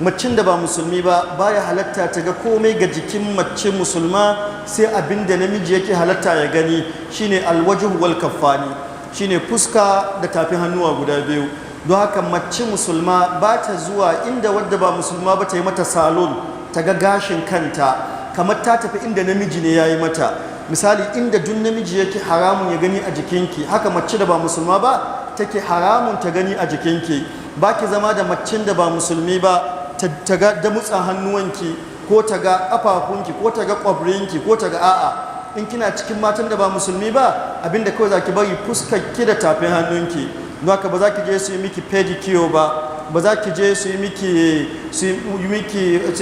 Macin da ba musulmi ba baya halatta ta ga komai ga jikin mace musulma sai abin da namiji yake halatta ya gani, shine alwajhu wal kaffani, shine fuska da tafin hannuwa guda biyu. Don haka mace musulma ba ta zuwa inda wadda ba musulma ba ta yi mata salon, ta ga gashin kanta kamar ta tafi inda namiji ne ya yi mata. Misali, inda duk namiji yake haramun ya gani a jikinki, haka mace da ba musulma ba take haramun ta gani a jikinki. Ba ki zama da macen da ba musulmi ba ta ga damutsan hannuwanki, ko ta ga ƙafafunki, ko ta ga ƙwabrinki, ko ta ga, a'a. In kina cikin matan da ba musulmi ba, abinda kawai za ki bari fuskarki da tafin hannunki. Don haka ba za ki je su yi miki pedicure ba, ba za ki je su yi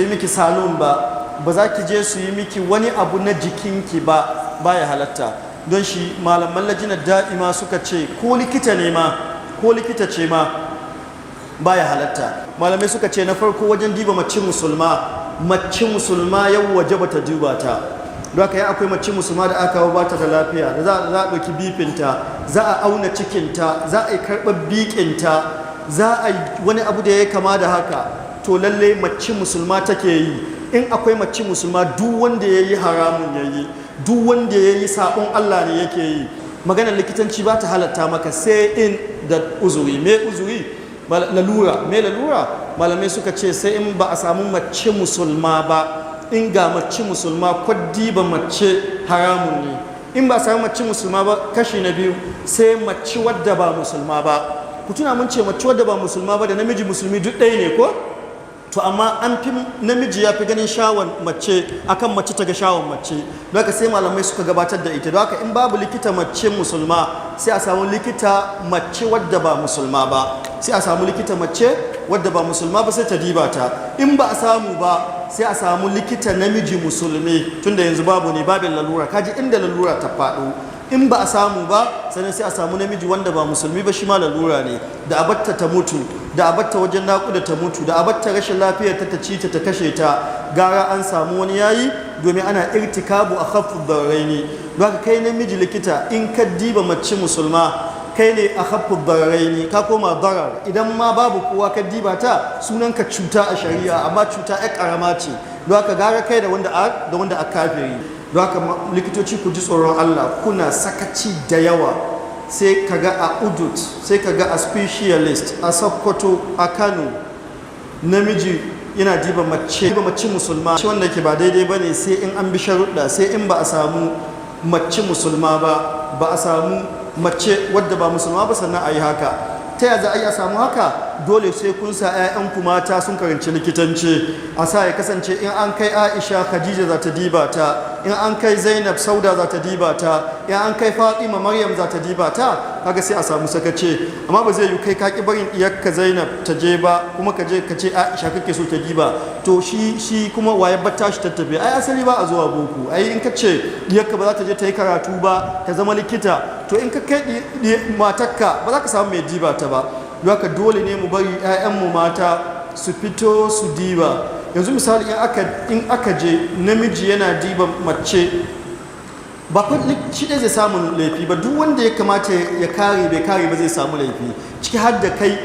miki salon ba, ba za ki je su yi miki wani abu na jikinki ba, baya halatta. Don shi malaman Lajinar Da'ima suka ce ko likita ne ma, ko likita ce ma, baya halatta. Malamai suka ce na farko, wajen diba mace musulma, mace musulma yau waje bata duba ta. Don haka ya akwai mace musulma da aka kawo bata da lafiya, da za a ɗauki bifinta, za a auna cikinta, za a yi karɓar biƙinta, za a yi wani abu da ya kama da haka, to lalle mace musulma take yi. In akwai mace musulma, duk wanda ya yi haramun ya yi, duk wanda ya yi saɓon Allah ne yake yi. Maganar likitanci ba ta halatta maka sai in da uzuri. Me uzuri? Lalura. Me lalura? Malamai suka ce sai in ba a samu mace musulma ba. In ga mace musulma, kwaddi ba mace haramun ne. In ba a samu mace musulma ba, kashi na biyu, sai mace wadda ba musulma ba. Ku tuna mun ce mace wadda ba musulma ba da namiji musulmi duk ɗaya ne, ko? To amma an fi namiji ya fi ganin shawon mace akan mace ta ga shawon mace. Don haka sai malamai suka gabatar da ita. Don haka in babu likita mace musulma, sai a samu likita mace wadda ba musulma ba. Sai a samu likita mace wadda ba musulma ba, sai ta diba ta. In ba a samu ba, sai a samu likita namiji musulmi, tunda yanzu babu ne, babin lalura. Kaji inda lalura ta faɗo. In ba a samu ba, sannan sai a samu namiji wanda ba musulmi ba, shi ma lalura ne. Da a batta ta mutu, da a batta wajen naƙuda ta mutu, da a batta rashin lafiyar ta ci ta ta kashe ta, gara an samu wani yayi, domin ana irtikabu akhaffu dararaini. Don haka kai namiji likita, in ka diba mace musulma, kai ne akhaffu dararaini, ka koma darar. Idan ma babu kowa ka diba ta, sunan ka cuta a shari'a, amma cuta ya karama ce. Don haka gara kai da wanda a kafiri. Don haka likitoci, ku ji tsoron Allah, kuna sakaci da yawa. Sai ka ga a UDUTH, sai ka ga a specialist a Sokoto, a Kano, namiji yana diba mace musulma, shi wanda ke ba daidai ba ne, sai in an bi sharuɗa. Sai in ba a samu mace musulma ba, ba a samu mace wadda ba musulma ba, sannan a yi haka. Ta yaya za a yi a samu haka? Dole sai kun sa 'ya'yanku mata sun karanci likitanci. A sa ya kasance in an kai Aisha, Khadija za ta diba ta; in an kai Zainab, Sauda za ta diba ta; in an kai Fatima, Maryam za ta diba ta. Kaga sai a samu sakace. Amma ba zai yi kai ka ki barin iyakka Zainab ta je ba, kuma ka je ka ce Aisha kake so ta diba. To shi kuma waye batta shi ta tafi? Ai asali ba a zuwa boko. Ai in ka ce diyarka ba za ta je ta yi karatu ba, ta zama likita, to in ka kai matarka, ba za ka samu mai diba ta ba. Don haka dole ne mu bari 'ya'yanmu mata su fito su diba. Yanzu misali, in aka je namiji yana diba mace, ba fa shi ɗaya zai samu laifi ba. Duk wanda ya kamata ya kare bai kare ba, zai samu laifi, ciki har da kai.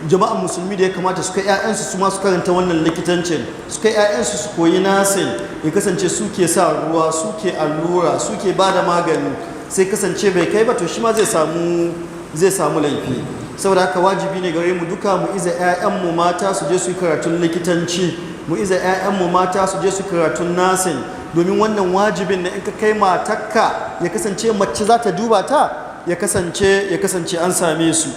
Jama'an musulmi da ya kamata su kai 'ya'yansu su ma su karanta wannan likitancin, su kai 'ya'yansu su koyi nursing, ya kasance suke sa ruwa, suke allura, suke ba da magani, sai kasance bai kai ba, to shi ma zai samu laifi. Saboda haka wajibi ne gare mu duka mu iza 'ya'yanmu mata su je su yi karatun likitanci, mu iza 'ya'yanmu mata su je su karatun nursing, domin wannan wajibin na in ka kai matakka ya kasance mace za ta duba ta, ya kasance an same su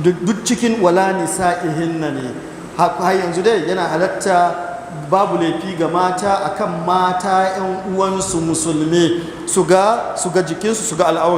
duk cikin wala nisa'ihinna ne. Har yanzu dai yana halatta, babu laifi ga mata akan mata 'yan uwansu musulmi su ga jikinsu, su ga al'aura.